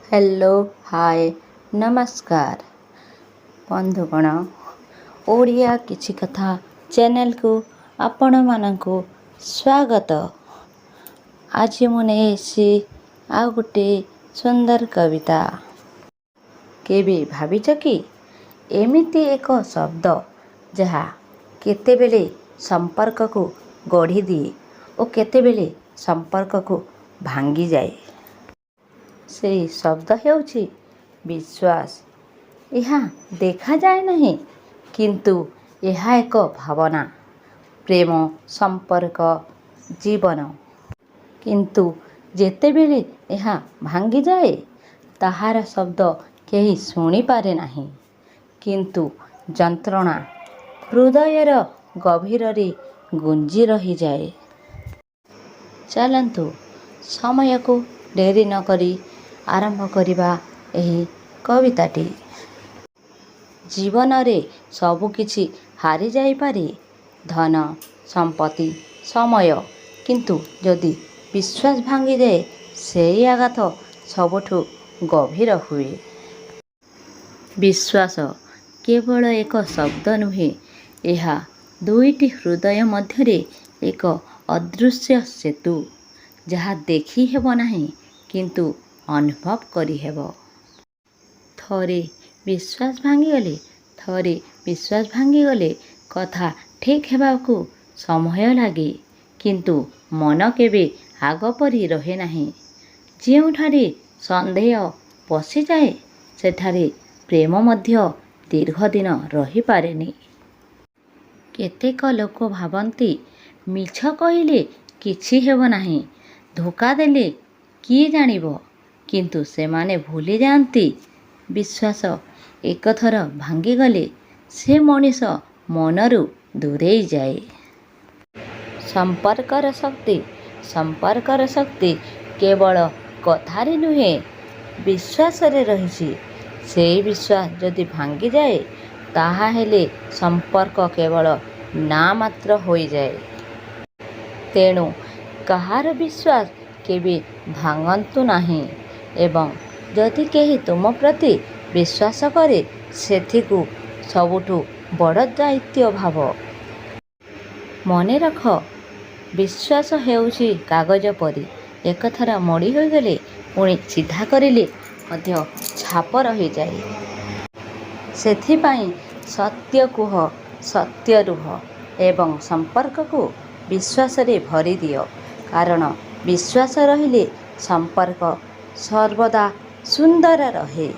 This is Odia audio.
ହ୍ୟାଲୋ, ହାଏ, ନମସ୍କାର ବନ୍ଧୁଗଣ। ଓଡ଼ିଆ କିଛି କଥା ଚ୍ୟାନେଲକୁ ଆପଣମାନଙ୍କୁ ସ୍ୱାଗତ। ଆଜି ମୁଁ ନେଇ ଆସିଛି ଆଉ ଗୋଟେ ସୁନ୍ଦର କବିତା। କେବେ ଭାବିଛ କି, ଏମିତି ଏକ ଶବ୍ଦ ଯାହା କେତେବେଳେ ସମ୍ପର୍କକୁ ଗଢ଼ିଦିଏ ଓ କେତେବେଳେ ସମ୍ପର୍କକୁ ଭାଙ୍ଗିଯାଏ? ସେଇ ଶବ୍ଦ ହେଉଛି ବିଶ୍ୱାସ। ଏହା ଦେଖାଯାଏ ନାହିଁ, କିନ୍ତୁ ଏହା ଏକ ଭାବନା, ପ୍ରେମ, ସମ୍ପର୍କ, ଜୀବନ। କିନ୍ତୁ ଯେତେବେଳେ ଏହା ଭାଙ୍ଗିଯାଏ, ତାହାର ଶବ୍ଦ କେହି ଶୁଣିପାରେ ନାହିଁ, କିନ୍ତୁ ଯନ୍ତ୍ରଣା ହୃଦୟର ଗଭୀରରେ ଗୁଞ୍ଜି ରହିଯାଏ। ଚାଲନ୍ତୁ, ସମୟକୁ ଡେରି ନକରି ଆରମ୍ଭ କରିବା ଏହି କବିତାଟି। ଜୀବନରେ ସବୁକିଛି ହାରିଯାଇପାରେ, ଧନ, ସମ୍ପତ୍ତି, ସମୟ, କିନ୍ତୁ ଯଦି ବିଶ୍ୱାସ ଭାଙ୍ଗିଯାଏ, ସେହି ଆଘାତ ସବୁଠୁ ଗଭୀର ହୁଏ। ବିଶ୍ୱାସ କେବଳ ଏକ ଶବ୍ଦ ନୁହେଁ, ଏହା ଦୁଇଟି ହୃଦୟ ମଧ୍ୟରେ ଏକ ଅଦୃଶ୍ୟ ସେତୁ, ଯାହା ଦେଖିହେବ ନାହିଁ କିନ୍ତୁ ଅନୁଭବ କରିହେବ। ଥରେ ବିଶ୍ୱାସ ଭାଙ୍ଗିଗଲେ କଥା ଠିକ୍ ହେବାକୁ ସମୟ ଲାଗେ, କିନ୍ତୁ ମନ କେବେ ଆଗ ପରି ରହେ ନାହିଁ। ଯେଉଁଠାରେ ସନ୍ଦେହ ପଶିଯାଏ, ସେଠାରେ ପ୍ରେମ ମଧ୍ୟ ଦୀର୍ଘଦିନ ରହିପାରେନି। କେତେକ ଲୋକ ଭାବନ୍ତି, ମିଛ କହିଲେ କିଛି ହେବ ନାହିଁ, ଧୋକା ଦେଲେ କିଏ ଜାଣିବ? କିନ୍ତୁ ସେମାନେ ଭୁଲିଯାଆନ୍ତି, ବିଶ୍ୱାସ ଏକଥର ଭାଙ୍ଗିଗଲେ ସେ ମଣିଷ ମନରୁ ଦୂରେଇଯାଏ। ସମ୍ପର୍କର ଶକ୍ତି ସମ୍ପର୍କର ଶକ୍ତି କେବଳ କଥାରେ ନୁହେଁ, ବିଶ୍ୱାସରେ ରହିଛି। ସେହି ବିଶ୍ୱାସ ଯଦି ଭାଙ୍ଗିଯାଏ, ତାହାହେଲେ ସମ୍ପର୍କ କେବଳ ନାଁ ମାତ୍ର ହୋଇଯାଏ। ତେଣୁ କାହାର ବିଶ୍ୱାସ କେବେ ଭାଙ୍ଗନ୍ତୁ ନାହିଁ ଏବଂ ଯଦି କେହି ତୁମ ପ୍ରତି ବିଶ୍ୱାସ କରେ, ସେଥିକୁ ସବୁଠୁ ବଡ଼ ଦାୟିତ୍ୱ ଭାବ। ମନେରଖ, ବିଶ୍ୱାସ ହେଉଛି କାଗଜ ପରି, ଏକଥର ମୋଡ଼ି ହୋଇଗଲେ ପୁଣି ସିଧା କରିଲେ ମଧ୍ୟ ଛାପ ରହିଯାଏ। ସେଥିପାଇଁ ସତ୍ୟ କୁହ, ସତ୍ୟ ରୁହ ଏବଂ ସମ୍ପର୍କକୁ ବିଶ୍ୱାସରେ ଭରିଦିଅ, କାରଣ ବିଶ୍ୱାସ ରହିଲେ ସମ୍ପର୍କ ସର୍ବଦା ସୁନ୍ଦର ରହେ।